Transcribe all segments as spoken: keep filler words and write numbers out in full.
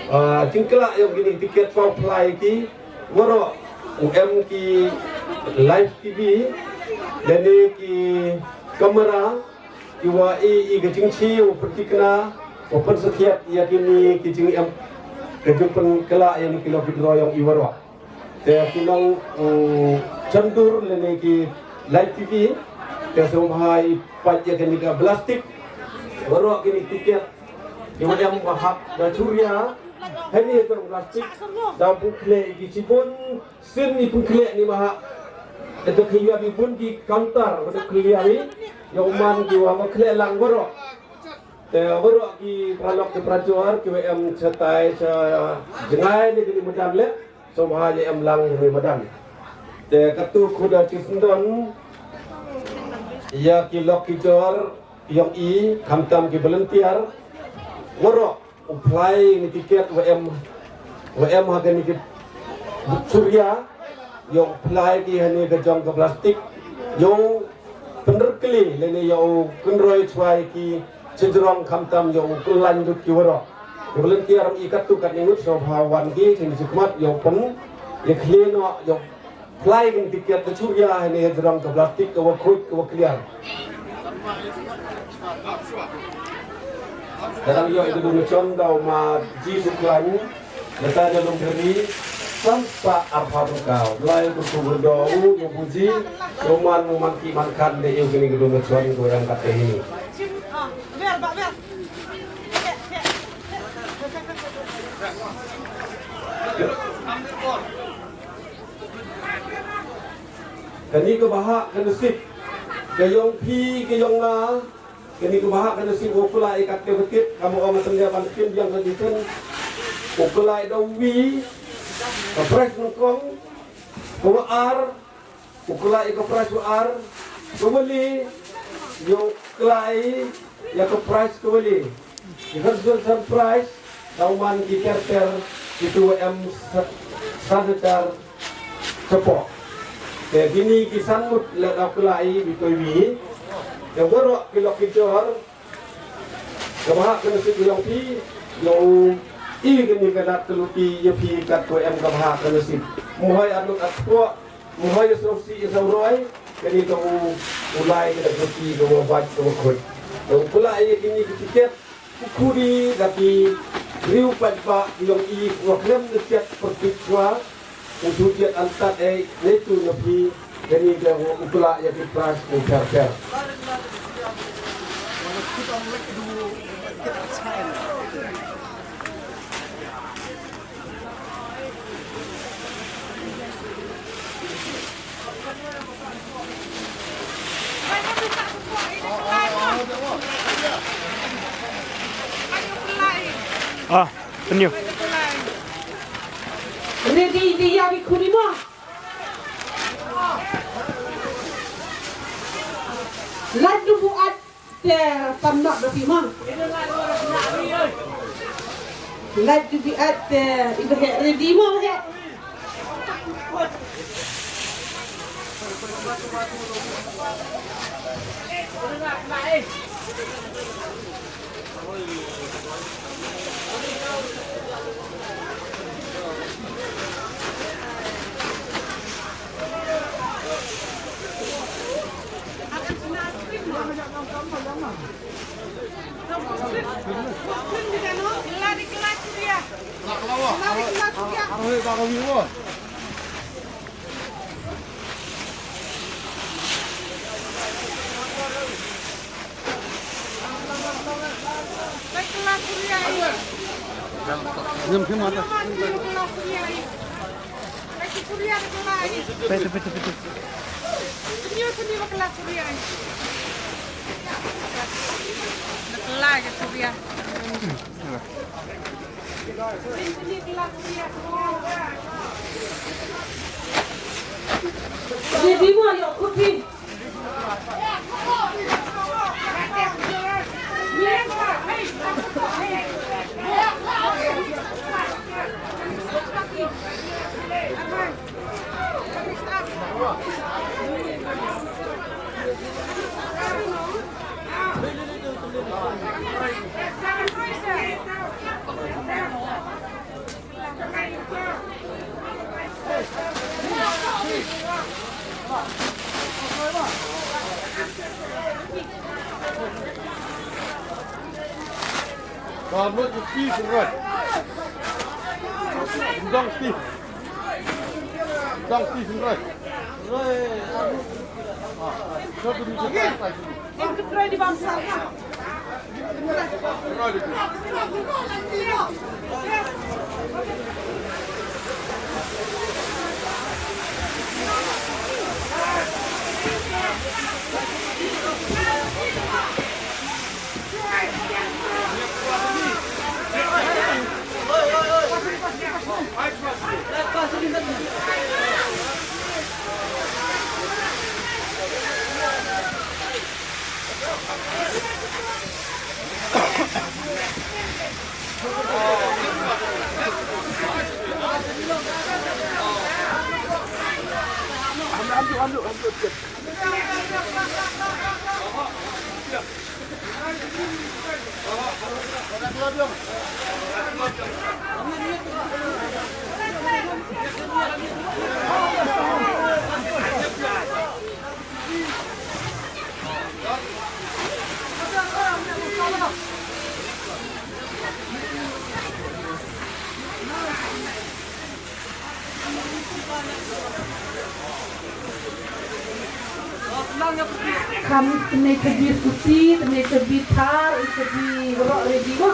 Ah, jingklah yong kini ki tiket, pau phlai ki waroh, u em ki live T V, lane ki kamera, ki wa i, i ka jingchi, u pyntikna, u pynsakhiat ya kini ki jingem, ka jingpynklah ya kini ki lucky draw yong i waroh. Te ki nong, mm, chandur lane ki live T V, te sngewbha i pait ya kini ka plastik, waroh kini ki tiket, ki wa em wa hap da churia, hani ka plastik, da pynkhleh ki chibun, sin i pynkhleh ni wa hap, da khliar i bun ki counter, wa da khliar i, yow man ki wa, wa khleh lang waroh. Te waroh ki paralok ki parajor, ki wa em chatai, cha jngai ni kini madan le, sngewbha ya em lang ni madan. Te katu khuda chi syndon, ya ki lok ki jor, yong i, khamtam ki volunteer, waroh, u phlai ni tiket wa em, wa em ha kani ki churia, yow phlai ki hani ka jong ka plastik, yow pynrkli lane yow kynroi chwa ya ki chajrong khamtam yow kynlan dut ki waroh. Ki volunteer i katu katni ngut sngewbha wan ki, chini chi khmat yow pyn, ya khliar noh, yow phlai kini ki tiket ka churia hani ha jrong ka plastik ka wa khuid ka wa khliar. Ka dang yoh i ka dung chon da u ma Ji Sukhlain, nata da lum thari, san spah arphaw tyngka. Lai ku ku berdo u, u bu ji, u man, u man ki man khan de yoh kini ka dung chon ka wa em kate hini. Kani ka bhah ka nasib ka yong phi ka yong nga, kani ka bhah ka nasib wa pynlai kat ka betit, kam wa ong tang ya ban kim biang ka jitun. Wa pynlai da wi ka prize nyngkong, ka wa ar, wa pynlai ka prize wa ar, ka wa le, yow pynlai ya ka prize ka wa le. Ki consolation prize, da u man ki ter ter, kitu wa em sa-, san hajar chapoh. Te kini ki san ngut le da u pynlai wi ko wi. Te waroh ki lok ki jor, ka bhah ka nasib ka yong phi, yow i kini ka lad ka luti ya phi kat ko em ka bhah ka nasib. Mohoi arngut arpoh, mohoi ya sawsi ya sawroi, kani ka u, u lai ka da ka luti ka wa bait ka wa khuid. Yow pynlai ya kini ki tiket, u khuri da ki riu paidbah ki yong i wa khlem da chiat pyrtuit chwa, u tu chiat antat e, ne tu na phi, kani ka u pynlai ya ki prize u pher pher. Ah, thank you. Ready, ready, ya, bi khuri mo. Lad du buat te tam nok da phi ma. Lad du buat te i ba heh ready mo ba heh. Pete, pete, pete. Ka mut ti srai. Dang ti. Dang ti srai. Em ke trai di bangsa ka. Kam tene ka bi scooty, tene ka bi Thar, ka bi roh ready ko.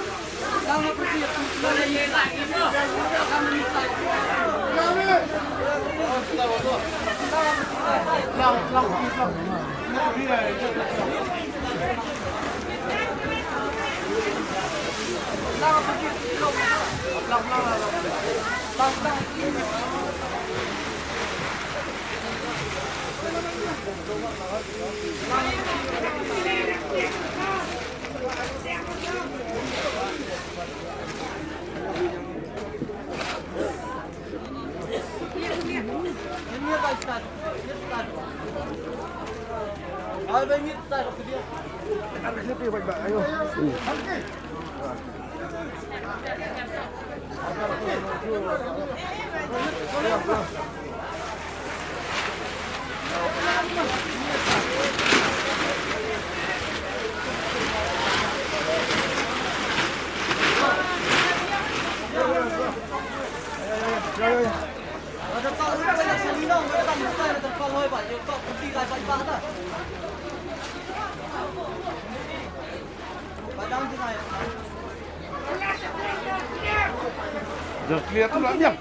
Dah clear tu lah, Biang.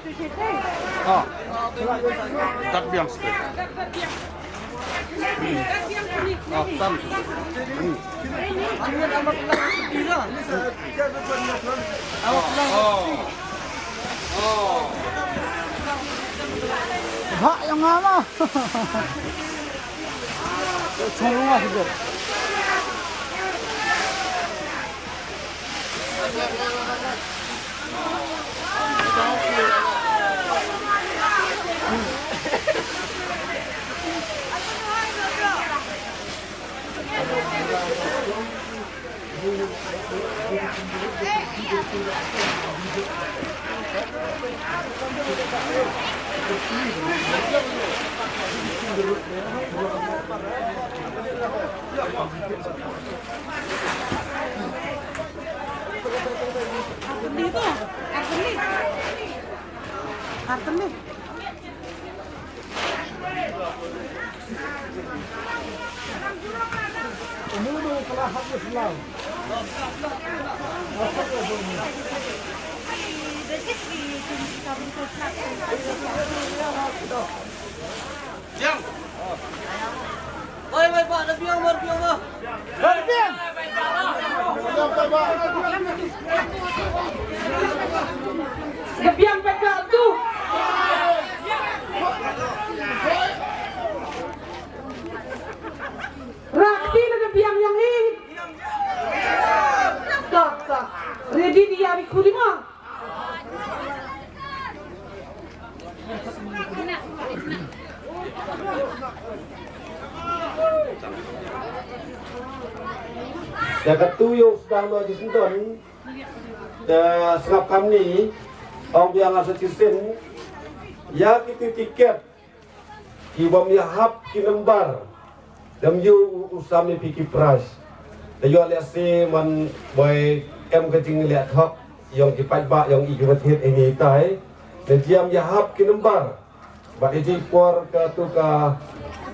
Ah. Tak Biang sikit. Ah, tan. Hmm. Oh. Oh. Hak yang mana? Chong rumah sikit. Arteni tu, arteni. Arteni. Biang. Oi, oi, pa, da biang, mar biang, pa. Mar biang. Da biang peka tu. Rakti na da biang yong i. Tak, tak. Ready dia di kulima. Ya katu yow sdang no jisnton. Ya sngap kamni, ong biang ar sa chisien. Ya kitu tiket. Ki bam ya hap ki number. Dam yu u, u sam ya phi ki prize. Te yoh lehse man boi Em ka jingleh thok yong ki paidbah yong i ki wa thied ini tai. Te jia em ya hap ki number. Bad i ji por ka tu ka,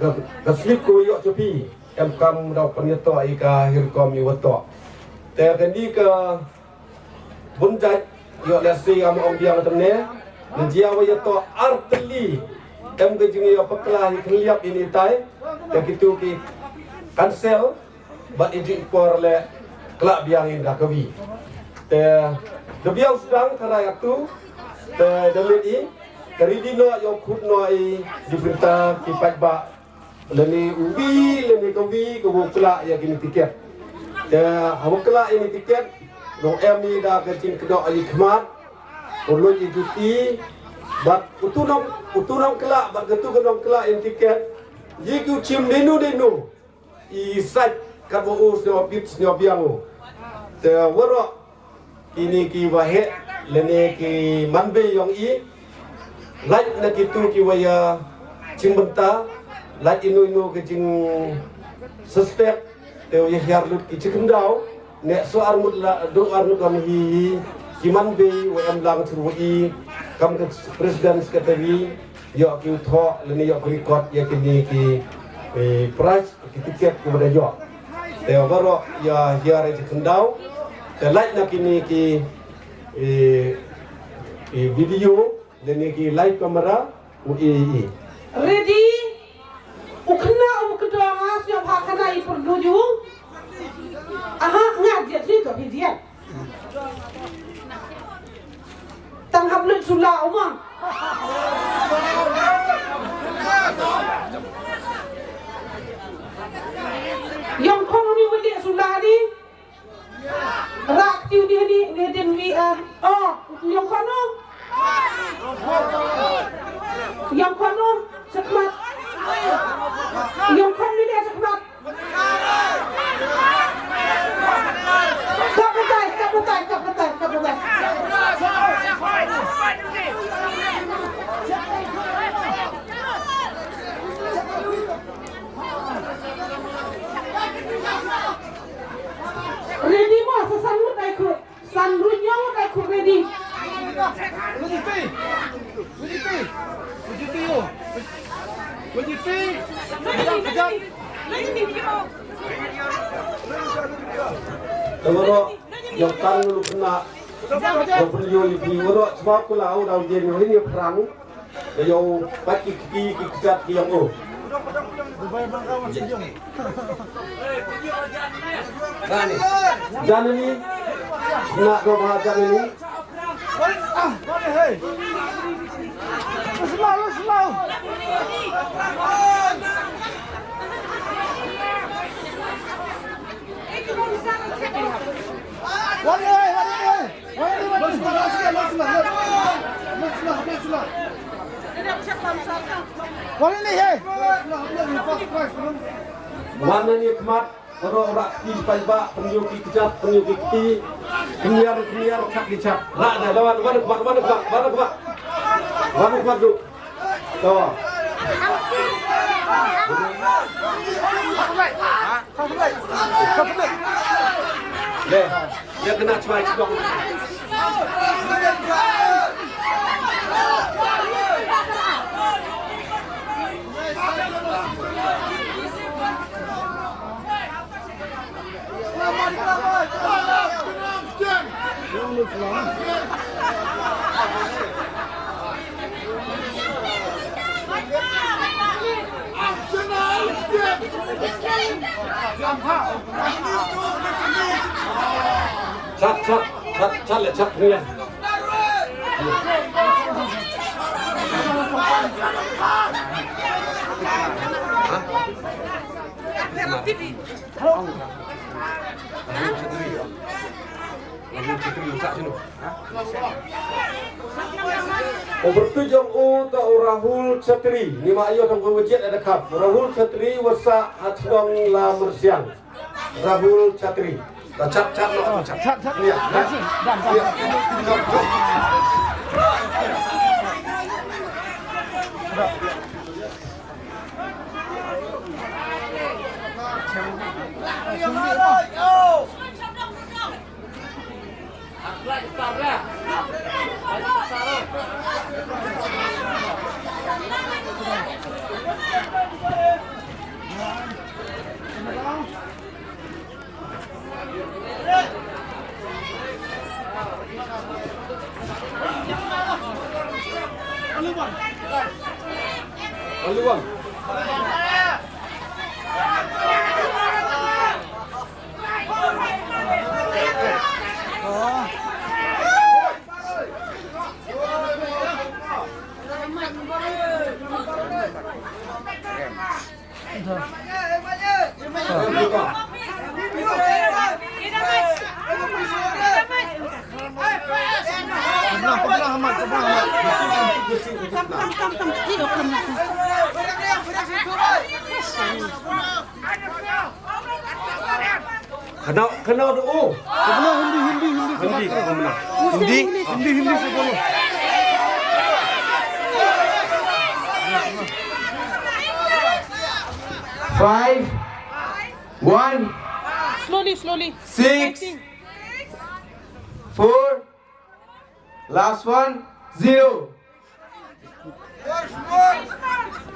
ka, ka slip ko yoh cha phi. Em kam daw pynyatoh i ka hi rukom i wa toh. Te kani ka bun jait yoh leh si am ong biang te ne. Te jia wa ya toh ar tylli. Em ka jingyoh pakla hi khliap ini tai. Te kitu ki cancel. Bad i ji por leh klah biang i da ka wi. Te da biang sdang tharai atu. Te da leh i ka ready noh yow khut noh i di bynta ki paidbah. Lane u wi, lane ka wi, ka wa klah ya kini tiket. Te ha wa klah ya kini tiket, dang em i da ka jingkdoh i khmat, u lut i juti, bad u tu nong, u tu nong klah, bad ka tu ka nong klah ya kini tiket, yi ki u chim denu denu. I sait kat wa u sñiaw bit sñiaw biang u. Te waroh kini ki wa heh, lane ki manbei yong i. Lait na kitu ki wa ya jingbynta, lait inu inu ki jingsuspect, te wa ya hiar lut ki jingkyndaw. Neh so arngut la, do arngut wan hi, hi, ki manbei wa em lang chu wa i, kam ka president secretary, yoh ki u thoh, lane yoh ki record, ya kini ki, eh, prize, ki tiket ki wa da yoh. Te waroh ya hiar i jingkyndaw. Te lait na kini ki, eh, eh, video, lane ki live camera, u i, i. Ready? U khynnah u kdoh nga sñiaw bha khana i pyrdu ju. Aha, nga jiat hi to hi jiat. Tang hap lut sula u ma. Yong khon u ni wa leh sula ni. Rak tiu di ni, ni din wi, ah. Oh, yong khon u. Yong khon u, chakmat. Yong khon ni le chakmat. Kap batai, kap batai, kap batai, kap batai. Ready mo, sa san ngut dai khut. San runyong dai khut ready. Te waroh, yong tan lu kena. Yong pun yo li pi waroh, sebab ku lau dau jen yo ni perang. Ka yow pat ki, ki, ki kjat ki yong o. Jan ni. Na ko ba jan ni. Wan na ni khmat, ro rak ki pai ba, pynjur ki kjat, pynjur ki kti, pynjur, pynjur, khat ki kjat. Rak da, wan, wan, wan, wan, wan, wan, wan, wan, wan, du. To. Le, ya kena chwa chwa. Chat, chat, chat, chat le, chat le. U pyrtuit yong u toh u Rahul Chatri, ni ma yo tang ko wajiat ada kap. Rahul Chatri wasa ha chnong La Myrsiang. Rahul Chatri. Ta chat, chat, no, chat. Chat, chat. Ya, ya. Ya. Khana, khana do o. Khana Hindi, Hindi, Hindi, Hindi, khana. Hindi? Hindi, Hindi se bolo. Five, one, slowly, slowly, six, fighting, four, last one, zero.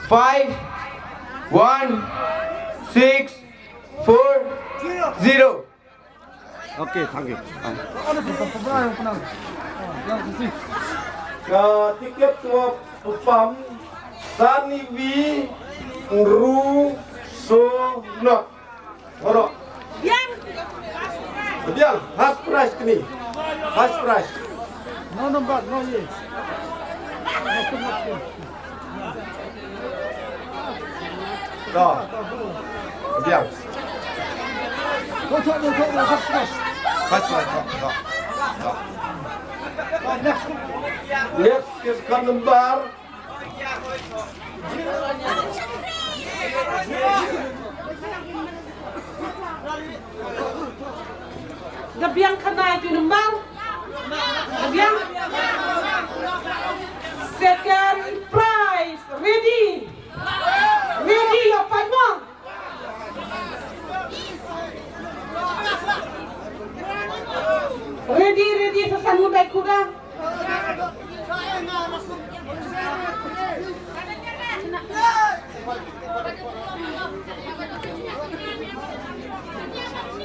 Five, one, six, four, zero. Okay, thank you. Ka tiket wa pam, Saniwi, Ru, So, Nok. Oro. Biang. Biang, first prize kini. First prize. No number, no ye. No. Biang. First prize, no, no, no. Next, next ka number. Da biang khana itu number. Da biang. Second prize. Ready. Ready, yo, pan mo. Ready, ready, sa san mo dai kuda.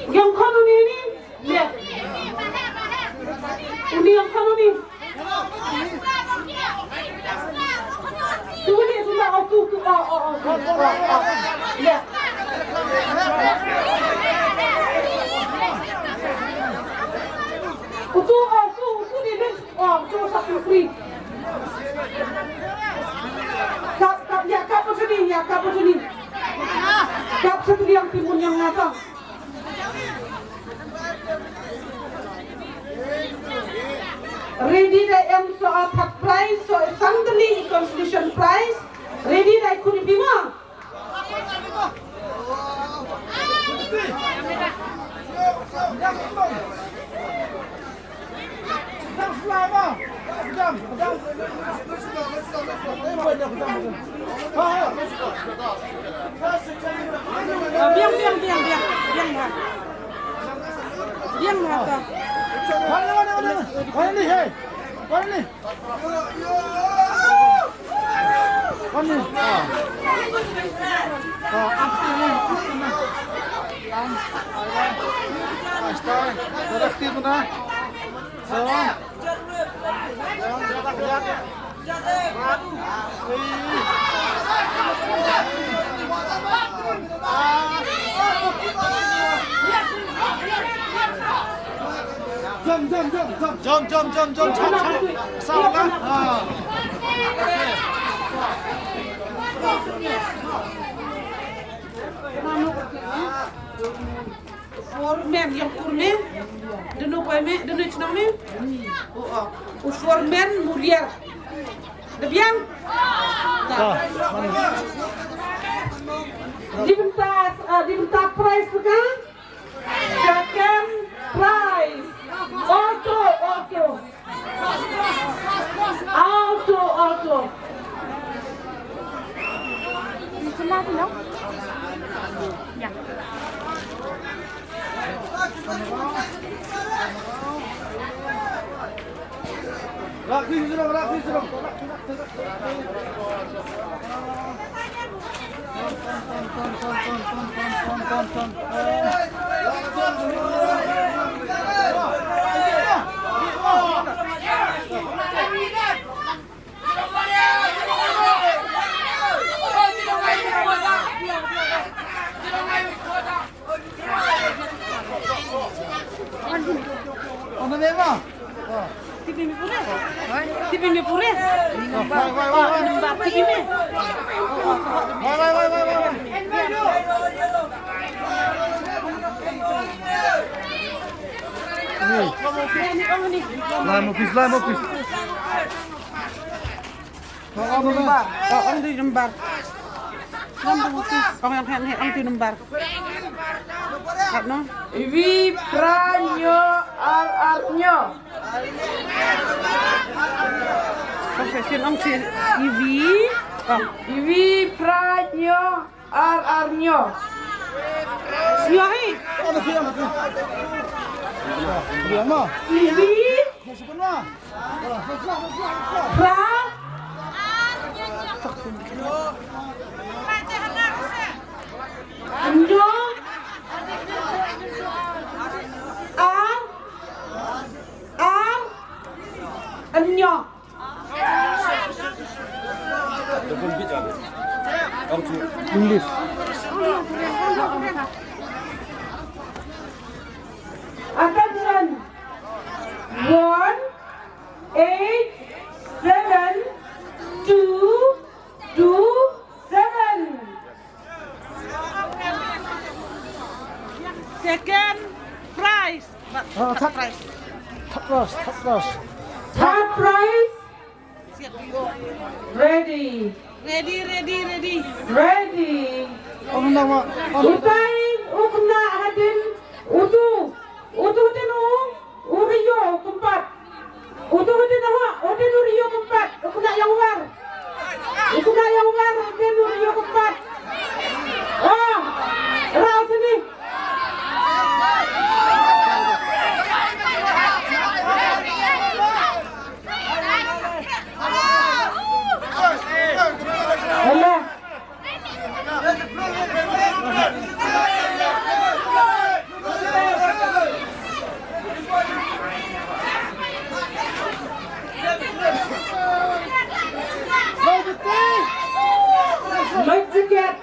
Yong khon uni ni? Ya. Uni yong khon uni? Tu ni, tu na, oh, tu, tu, oh, oh, oh, tu, oh, oh. Ya. Utu, oh, tu, tu ni, ni. Oh, tu satu free. Kap, kap, ya, kap sini, ya, kap sini. Kap satu yang timun yang ngata. Ready da em so a third prize, so a Sandali consolation prize. Ready da kuni bima. Biang, biang, biang, biang, biang, ha. Biang, ha, ta. Finally, hey. Finally. Ani. Ah. Ah, ah, ah, ah. Ang, ah, ah. Basta, direct mo na. So. Jom, jom, jom, jom. Jom, jom, jom, jom. Chap, chap. Sawa ka? Ah. Foreman, yong foreman. Dunu poi me, dunu chnong me. O, o. U foreman Muliar. Da biang? Da. Di bynta, ah, di bynta prize ka? Second prize. Auto, auto. Auto, auto. Di sana tu, no? Ya. Ano ba? Tibi mi pure. Tibi mi pure. Wai, wai, wai, wai. Number tibi mi. Wai, wai, wai, wai, wai. Ni. Lai mo, please, lai mo, please. Number. Oh, ang di number. Number, please. Oh, ang, ang, ang di number. Ano? Iwi pra nyo ar ar nyo. Profession ang si Iwi. Oh. Iwi pra nyo ar ar nyo. Nyo hi. Ano siya, ano siya? Ano mo? Iwi. Pra. Nyo. Ar. Ar. Nyo. English. Attention. One, eight, seven, two, two, seven. Second prize. Ah, third prize. Third prize, third prize. Third prize. Ready. Ready, ready, ready. Ready. Utai u khynnah hadien utu. Utu hadien u, u rio kympat. Utu hadien u, u hadien u rio kympat. U khynnah yong u ar. U khynnah yong u ar, u hadien u rio kympat. Oh, rah sini. Hello. Life jacket.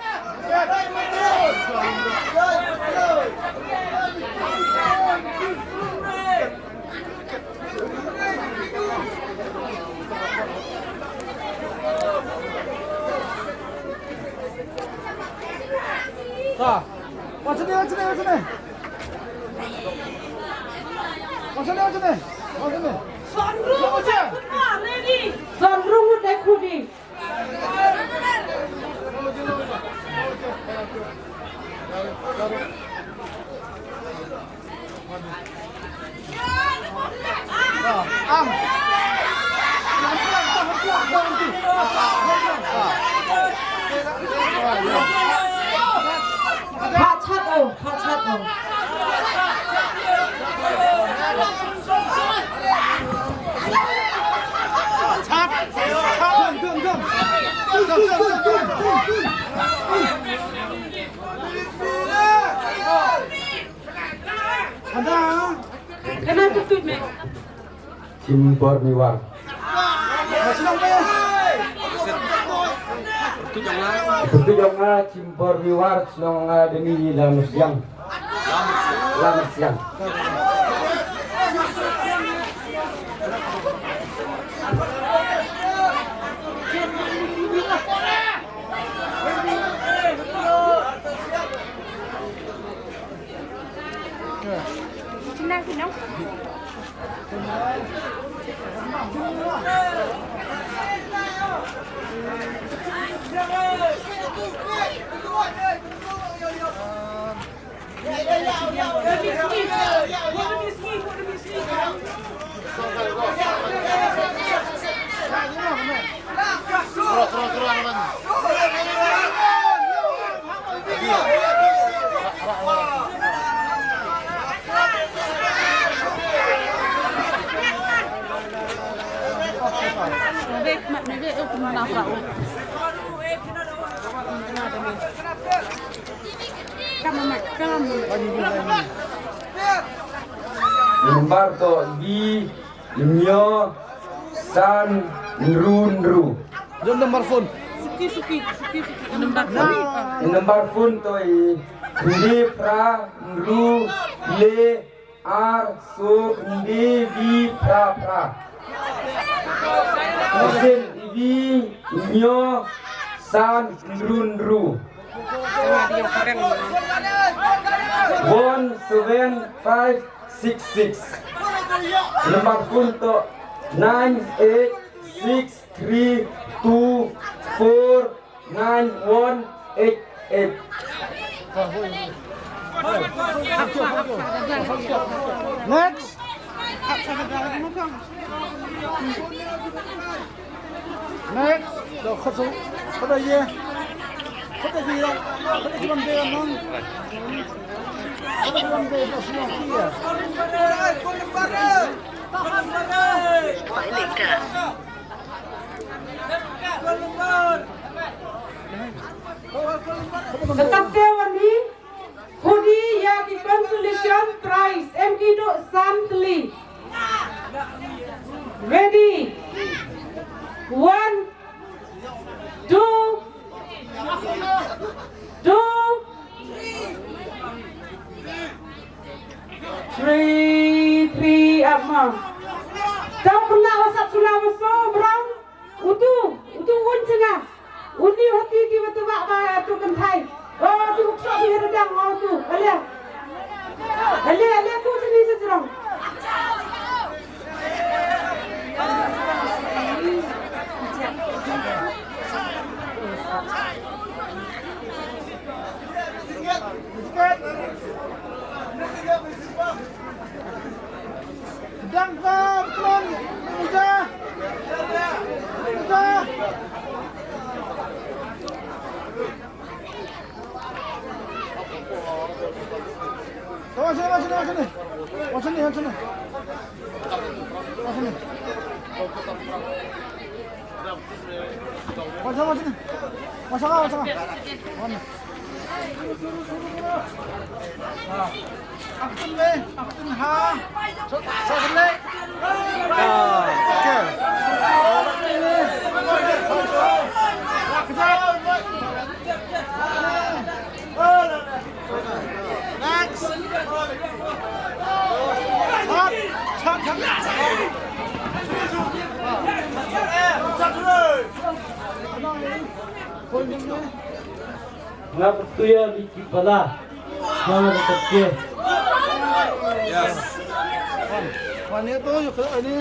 Ta. What's the name? What's the name? What's the name? What's the name? What's the name? What's the name? Sunrung, ready. Sunrung, ready. Pha chat o, pha chat o. Ada. Kena tutut, me. Chimpor Miwar. Pyrtuit yong nga, Chimpor Miwar, chnong nga Deni, Lamsiang. Lamsiang. Number to i wi, ynñiaw, san, ynru, ynru. Jom number phone. Suki, suki, suki, suki. Number phone. Number phone to i khyndai phra ynru le ar soo khyndai wi phra phra. Sien i wi ynñiaw san ynru ynru. One seven five six six. Number phone to nine eight six three two four nine one eight eight. Next. Next. Lo, khot su. Khot da ye. Khot da ye. Khot da ye, man de, man. Khot da ye, man de, da su, ya. Katæ te wan i, huni ya ki consolation prize, em ki du san tylli. Ready? One, two, two, three, three, ama. Tang pynlah wa sap sula wa soo, brown. Utu, utu un changa. Uni hati ki wa tu wa ba tu kynthai. Oh, tu uksa ki herdang, oh, tu. Ale. Ale, ale, tu sini sejrong. Dang ka, betul. Uja. Uja. Wah sini, wah sini, wah sini. Wah sini, wah sini. Wah sini. Wah sini, wah sini. Wah sini, wah sini. Wah sini. Aktun le, aktun ha. Sa-, sa-, le. Ah, okay. Next. Hop, hop, hop. Nga pyntuya ni ki pala. Nga pyntuya. Yes. Wan, wan, ni tu, yu, ni.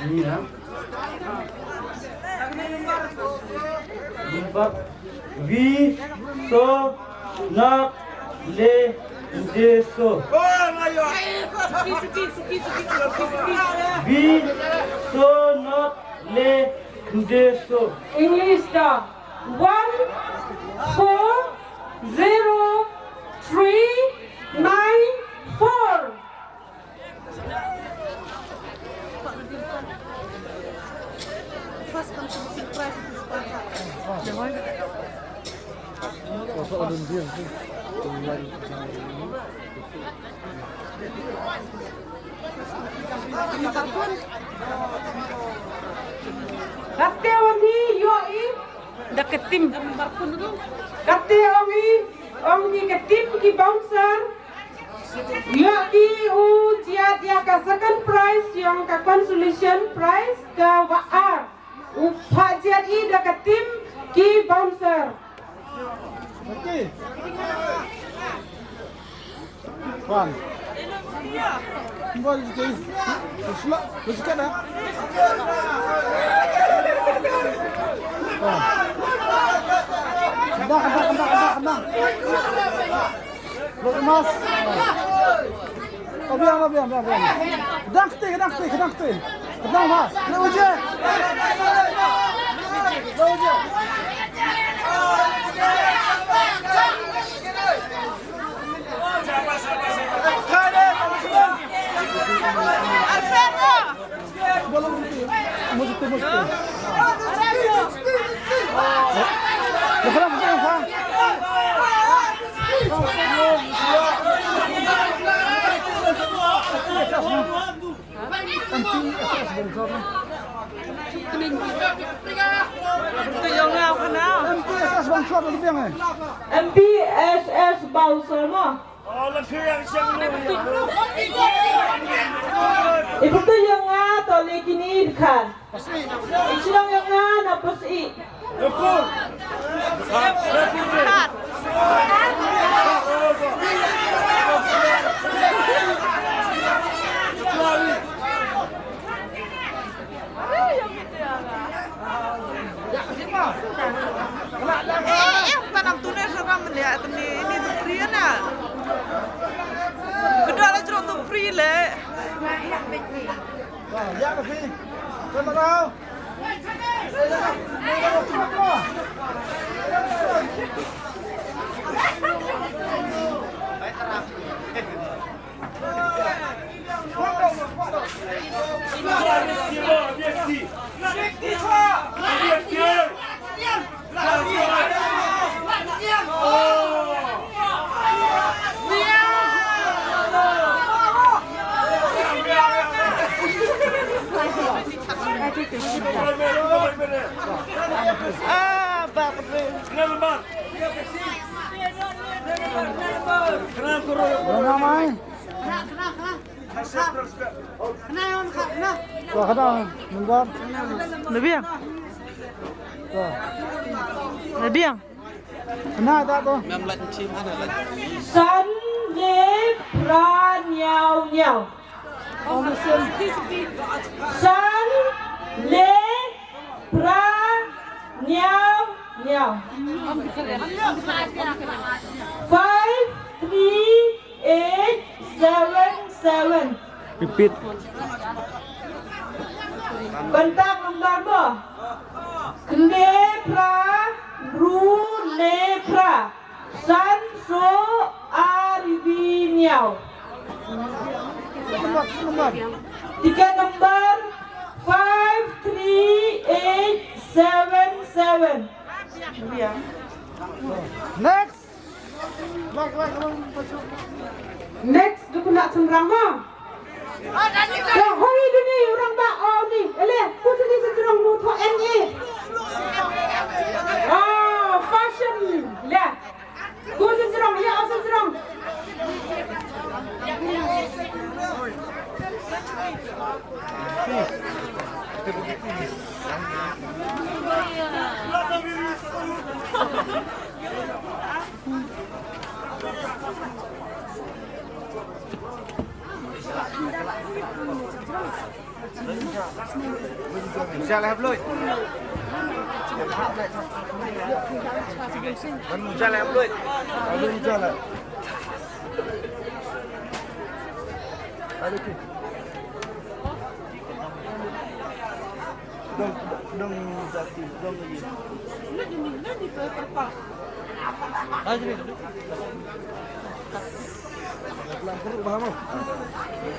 Ni na. Number wi so nok le de so. Wi so nok le de so. English da. One four zero three nine four. Katte ong i yoh i da ka team. Katte ong i, ong i ka team ki bouncer yoh ki u jiat ya ka second prize yong ka consolation prize ka wa ar. U phah jiat i da ka team ki bouncer. Wan. Wan, jiki. Sila, jiki na. Wan. Dah, dah, dah, dah, dah. Look, mas. Abiang, abiang, abiang, abiang. Kedang keti, kedang keti, kedang keti. Kedang, mas. Lo je. Lo je. Alfredo! M P S S Bangshor, M P S S Bangshor mo. Ibu tu yong nga to le kini khan. Ichilong yong nga na pus i. Eh, eh, tanam tune seram dia, tuni ini tu free na. Kedua la jeruk tu free le. Ya, kasi. Terima kasih. Ah, bak. Kenapa, Mai? Wah, kena, number. Nabiang. Wah. Nabiang. Kena tak tu? San le pra niaw niaw. San le pra niaw niaw. Five three eight seven seven. Repeat. Kontak number mo. Khyndai phra, ru ne phra, san soo ar wi niaw. Ticket number five three eight seven seven. Next. Next, du khynnah chynrang mo. Ka hoi du ni u rangbah, o ni, ele, ku chini chynrang nu tho N A. O, fashion, le. Ku chynrang, ya, o chynrang. Dong, dong, jati, dong, ye.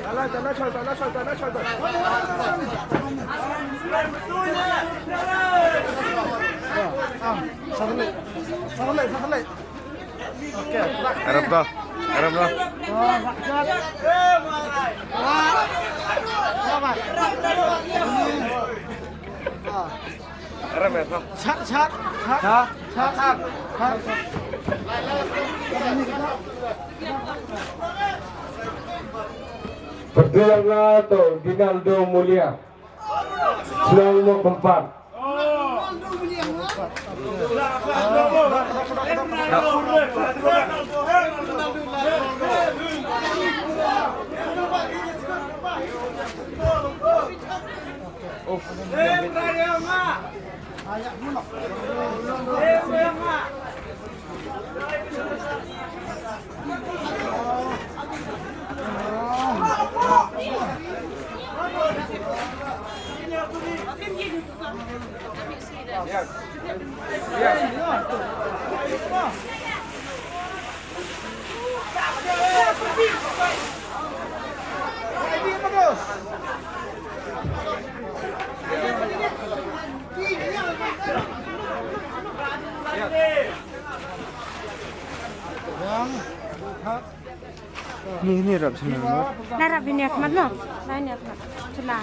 Tala, tala, chal, tala, chal, tala, chal, tala. Ah, ah, sakali. Sakali, sakali. Arap to. Arap to. Arap ya to. Chat, chat, chat, chat, chat. Pertama to Dinaldo Mulia. Shnong Mawkyrpad. Ni, ni rap sini. Na rap ini Ahmad no. Lain Ahmad. Cila.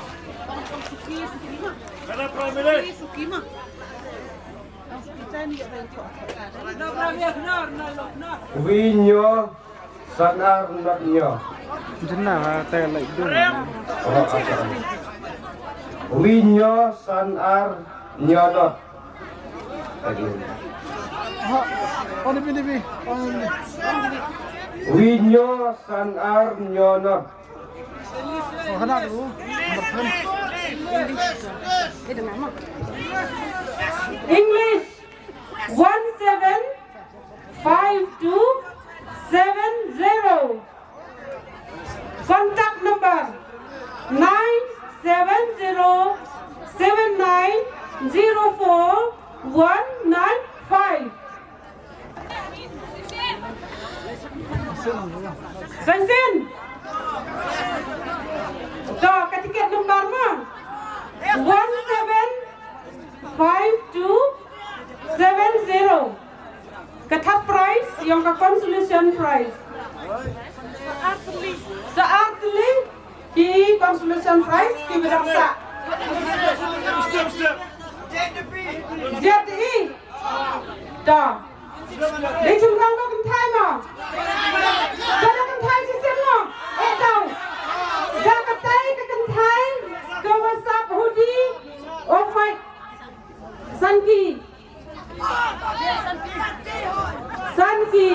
Wi nyo san ar not nyo. Jena te lai dun. Oh, asa. Wi nyo san ar nyo not. Wi nyo san ar nyo not. English one seven five two seven zero. Contact number nine seven zero seven nine zero four one nine five. Saisin. To, ka ticket number mo. One seven five two seven zero. Ka third prize, yong ka consolation prize. Sa ar tylli ki consolation prize ki bidang sa. Jet i. Da. Dei chim kang da kynthai mo. Da da kynthai chi sim mo. E tau. Da ka tai ka kynthai. Ka wa sap hudi. O fai. Sanki. Sanki.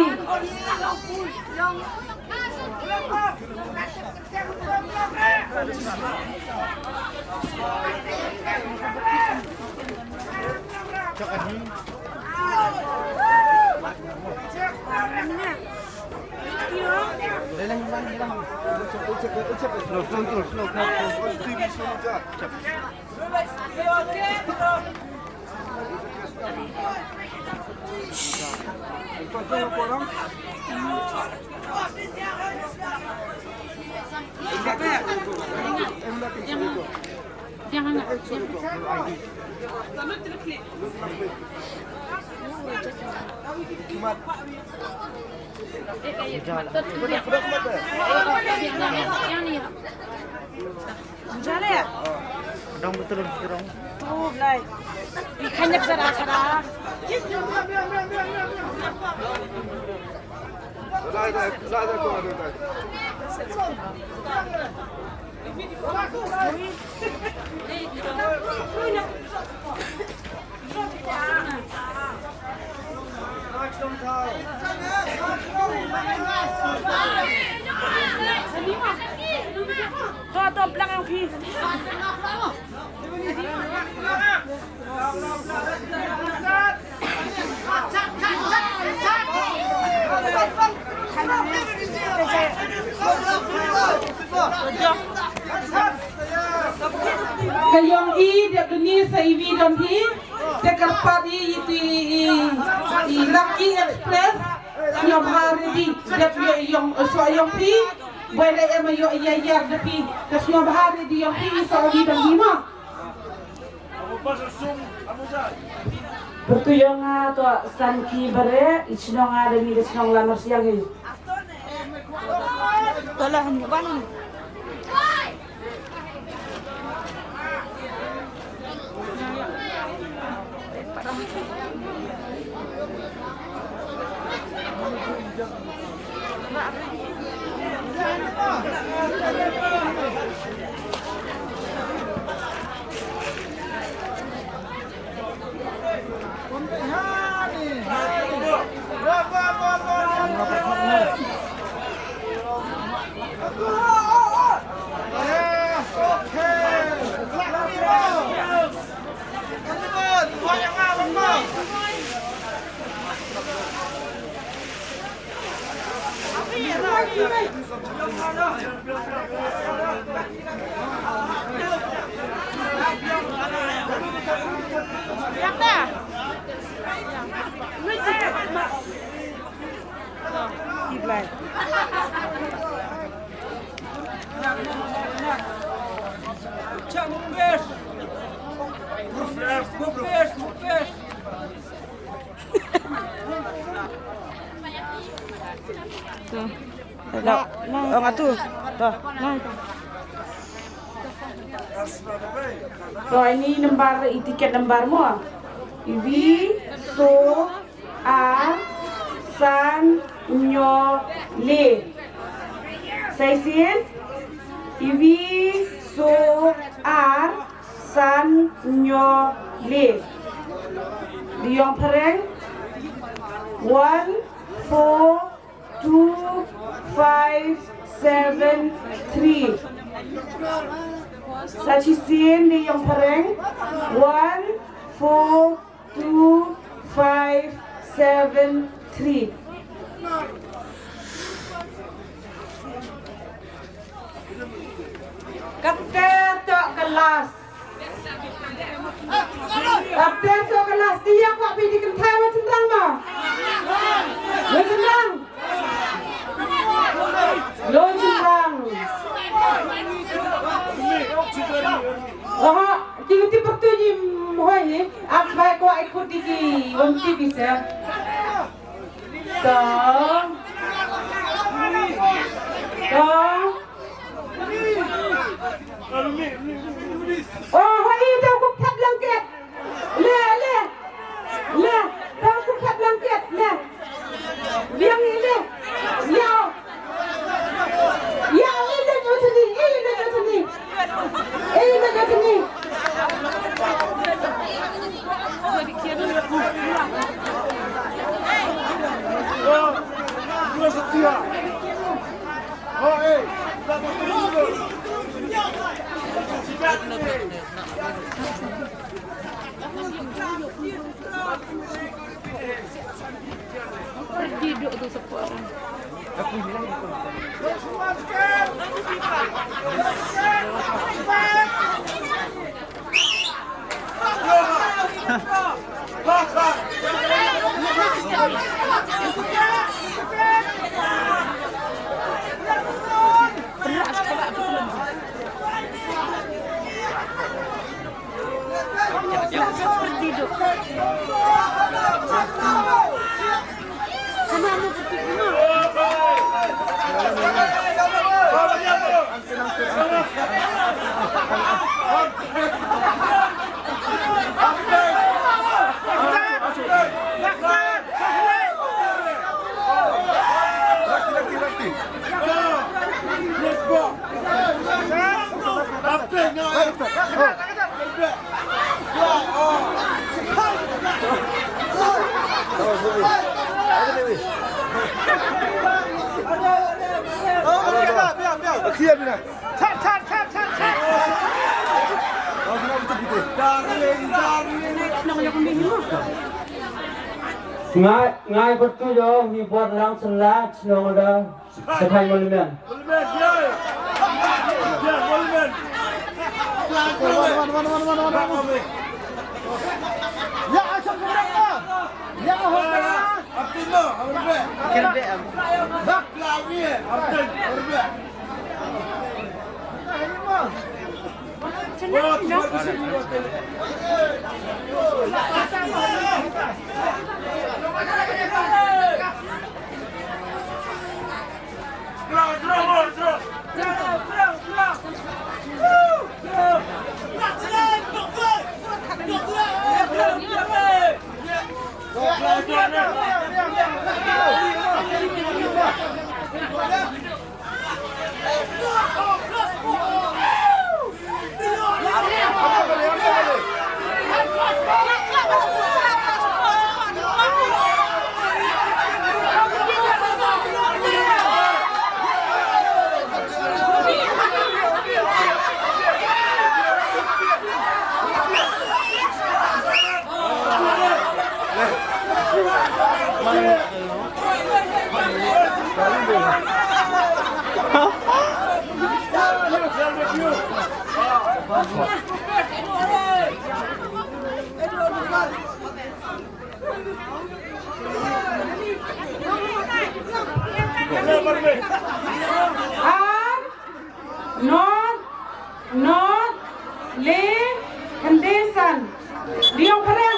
Jale. Dong betul dong. Tu lai. Ikan yak sara sara. Lai, lai, lai, lai, lai, lai. To, to, plang ang phi. Ka yong i, dep duni sa i wi don hi, te kyrpad i, i ti i, i Lucky Express, sñiawbha ready, dep yoh i yong, eh, so yong phi, boi le em yoh i ya yar de phi, te sñiawbha ready yong phi, i so wi don hi mo. Amu pasal sum, amu jai. Pyrtuit yong nga toh Sanki Bareh, i chnong nga da ni ka chnong Lamarsiang hi. Toh la han wan. To. Ong atu. To. To, ini number, i tiket number mo. Iwi so ar san nyo le. Sa chisien, iwi so ar san nyo le. Di yong phareng, one four two five seven three. Sa chisien di yong phareng, one four two five seven three. Katte toh ka last. Katte toh ka last. Ti ya kwah phi di kynthai wa chynrang ma? Wa chynrang. Lo chynrang. Oho, ki ti pyrtuit i hoi hi, ap bai kwah i kut di ki, wan ti bi se. To. To. Oh, hoi, to kup thap blanket. Le, le. Le, to kup thap blanket, le. Biang i le. Yao. Yao, i le jo chani, i le jo chani. I le jo chani. Pergi duduk tu seorang. Ngai, ngai pyrtuit o, hi bor lang sen la, chnong da, Sekhai Monument. Ar, nod, nod, le, khyndai san. Diong pare.